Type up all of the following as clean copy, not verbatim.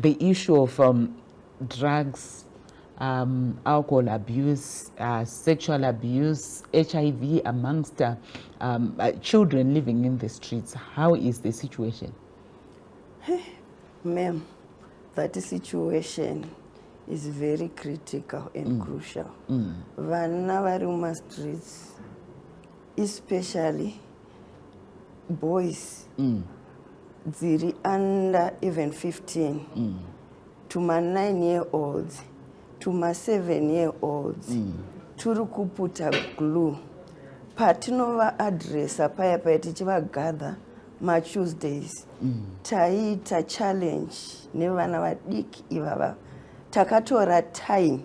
The issue of drugs, alcohol abuse, sexual abuse, HIV amongst children living in the streets. How is the situation? Ma'am, that situation is very critical and crucial. Vana vari mumastreets, especially boys dziri under even 15 to ma9 year olds to ma7 year olds, turi kuputa glue. Patinova-addressa paya paya tichivagather maTuesdays, taiita challenge nevana vadiki ivava. Takatora time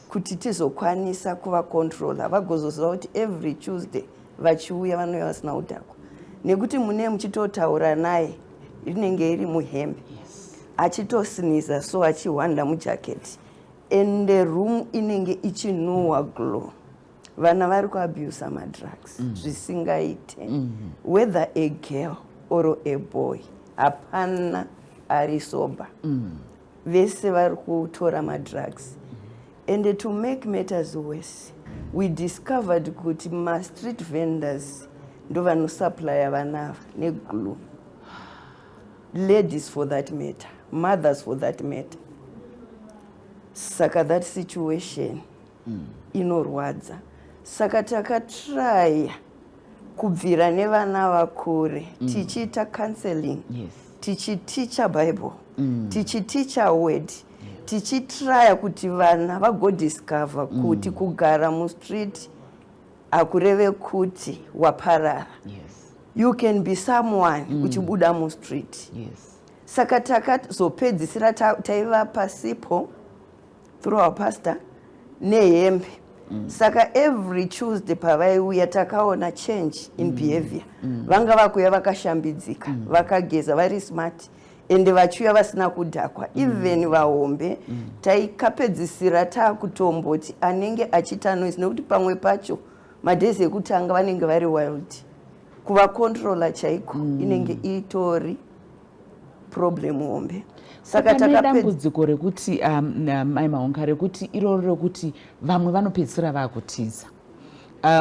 kuti tizokwanisa kuvacontrola, vagozoziva kuti every Tuesday vachiuya vanouya vasina kudhakwa, nekuti mune muchitotaura naye rinenge iri muhembe, achitosiniza so achihwanda mujaketi, ende room inenge ichinhuhwa glue. Vana vari kuabusa madrugs zvisingaite. Whether a girl or a boy, hapana ari sober. Vese vari kutora madrugs. And to make matters worse, we discovered kuti mastreet vendors ndo vanosupplya vana ava neglue, ladies for that matter, mothers for that matter. Saka that situation inorwadza. Saka takatraya kubvira nevana vakure tichiita counseling, tichiticha Bible, tichiticha word, tichitraya kuti vana vagodiscover kuti kugara mustreet hakureve kuti waparara. You can be someone uchibuda mustreet. Saka takazopedzisira taivapa sipo through our pastor nehembe. Saka every Tuesday pavaiuya, takaona change in behavior. Vanga vakuuya vakashambidzika, vakageza, vari smart, ende vachiuya vasina kudhakwa. Even vahombe taikapedzisira taakutomboti anenge achiita noise, nekuti pamwe pacho madays ekutanga vanenge vari wild, kuvacontrola chaiko inenge itori problem hombe. Saka pane dambudziko rekuti mai Mahonga, rekuti iroro rekuti vamwe vanopedzisira vaakutiza.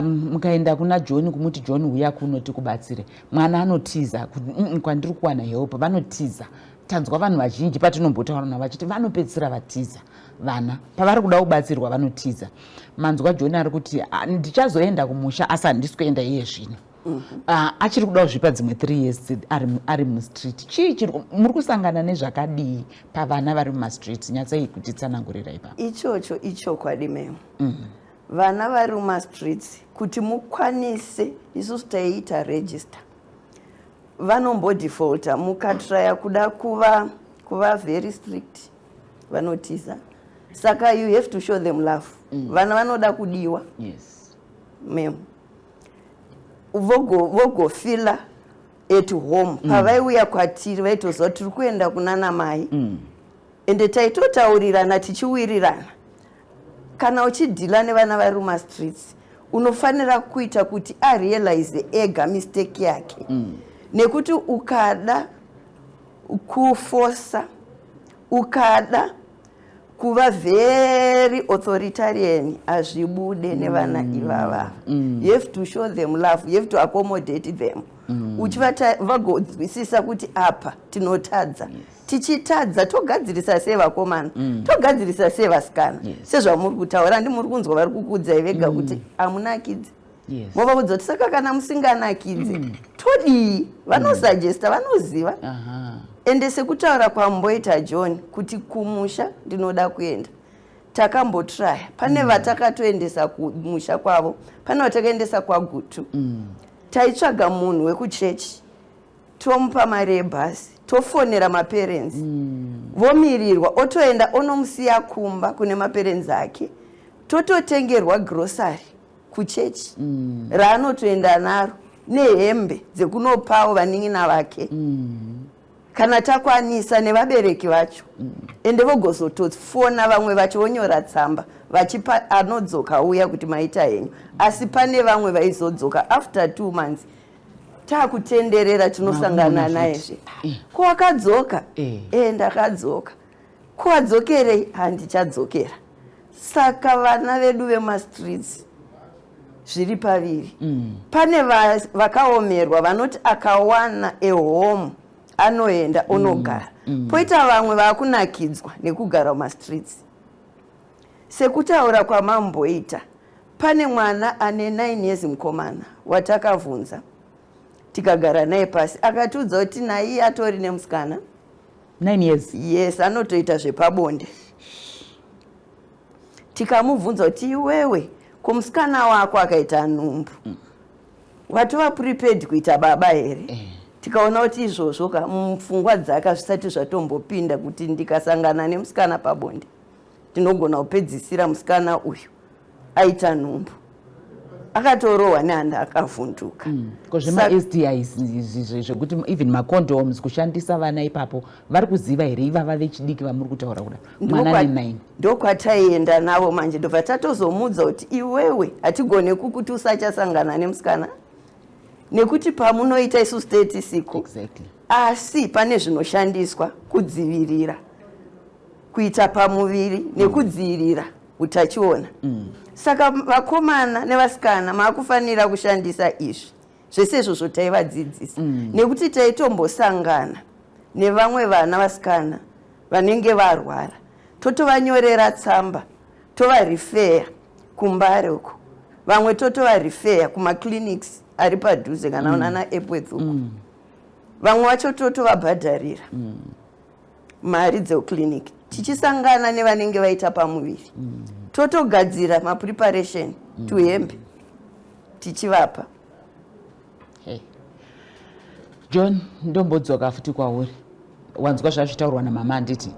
Mukaenda kuna John kumuti, "John, uya kuno tikubatsire," mwana anotiza kuti, Kwandiri kuwana help." Vanotiza. Tanzwa vanhu vazhinji patinombotaura navo vachiti vanopedzisira vatiza. Vana pavari kuda kubatsirwa vanotiza. Manzwa John ari kuti, "Ah, ndichazoenda kumusha, asi handisi kuenda iye zvino." Achiri kuda kuzvipa dzimwe 3 years ari mustreet. Chii chiri muri kusangana nezvakadii pavana vari mumastreets? Nyatsai kutitsanangurira ipapo. Ichocho ichokwadi, ma'am. Vana vari mumastreets, kuti mukwanise, isusu taiita register, vanombodefaulta. Mukatraya kuda kuva very strict, vanotiza. Saka you have to show them love. Vana vanoda kudiwa. Ma'am, vogofeela at home. Pavaiuya kwatiri vaitoziva kuti tiri kuenda kunana mai, ende taitotaurirana tichiwirirana. Kana uchideala nevana vari mumastreets, unofanira kuita kuti arealize ega mistake yake, nekuti ukada kufosa, ukada kuva very authoritarian, hazvibude nevana ivava. You have to show them love, you have to accommodate them, uchivata vagonzwisisa kuti apa tinotadza. Tichitadza togadzirisa sei vakomana, togadzirisa sei vasikana? Sezvamuri kutaura, ndi muri kunzwa vari kukuudzai vega kuti hamunakidzi. Movaudza kuti saka kana musinganakidzi todii? Vanosuggesta, vanoziva. Ende sekutaura kwamboita John kuti kumusha ndinoda kuenda, takambotraya. Pane vatakatoendesa kumusha kwavo, pane vatakaendesa kwaGutu. Taitsvaga munhu wekuchechi, tomupa mari yebhasi, tofonera maparents, vomirirwa, otoenda onomusiya kumba kune maparents ake. Tototengerwa grocery kuchechi raanotoenda naro nehembe dzekunopawo vanin'ina vake, kana takwanisa nevabereki vacho. Ende vogozotofona vamwe vacho, vonyora tsamba vachipa anodzoka uya kuti maita henyu. Asi pane vamwe vaizodzoka after 2 months, taakutenderera, tinosangana Makumona nayezve. futi. Ko wakadzoka? Eh. E, ndakadzoka. Kuwadzokerei? Handichadzokera. Saka vana vedu vemastreets zviri paviri. Pane vakaomerwa vanoti akawana a home anoenda onogara. Poita vamwe vaakunakidzwa nekugara mumastreets. Sekutaura kwamamboita, pane mwana ane 9 years, mukomana watakavhunza, tikagara naye pasi, akatiudza kuti naiye atori nemusikana. 9 years? Yes, anotoita zvepabonde. Tikamubvunza kuti, "Iwewe, kumusikana wako akaita nhumbu, watova prepared kuita baba here?" Tikaona kuti izvozvo ka mupfungwa dzake zvisati zvatombopinda kuti ndikasangana nemusikana pabonde ndinogona kupedzisira musikana uyu aita nhumbu. Akatorohwa nehanda, akavhunduka. Ko zvemaSTIs izvi, zvekuti even macondoms kushandisa, vana ipapo vari kuziva here, ivava vechidiki vamuri kutaura kuda, mwana ne9? Ndokwataienda navo manje. Ndobva tatozomudza kuti, "Iwewe, hatigone kukuti usachasangana nemusikana, nekuti pamunoita isusu tetisiko. Asi pane zvinoshandiswa kudzivirira kuita pamuviri nekudzivirira utachiona. Saka vakomana nevasikana maakufanira kushandisa izvi zvese." Izvozvo taivadzidzisa, nekuti taitombosangana nevamwe vana vasikana vanenge varwara, totovanyorera tsamba, tovarefer kuMbare uko, vamwe totovarefer kumaclinics ari padhuze kana unana Epworth uko. Vamwe vacho totovabhadharira mari dzeclinic. Tichisangana nevanenge vaita pamuviri, totogadzira mapreparation tuhembe tichivapa. Hey. John, ndombodzoka futi kwauri. Wanzwa zvazvitaurwa namama, handiti?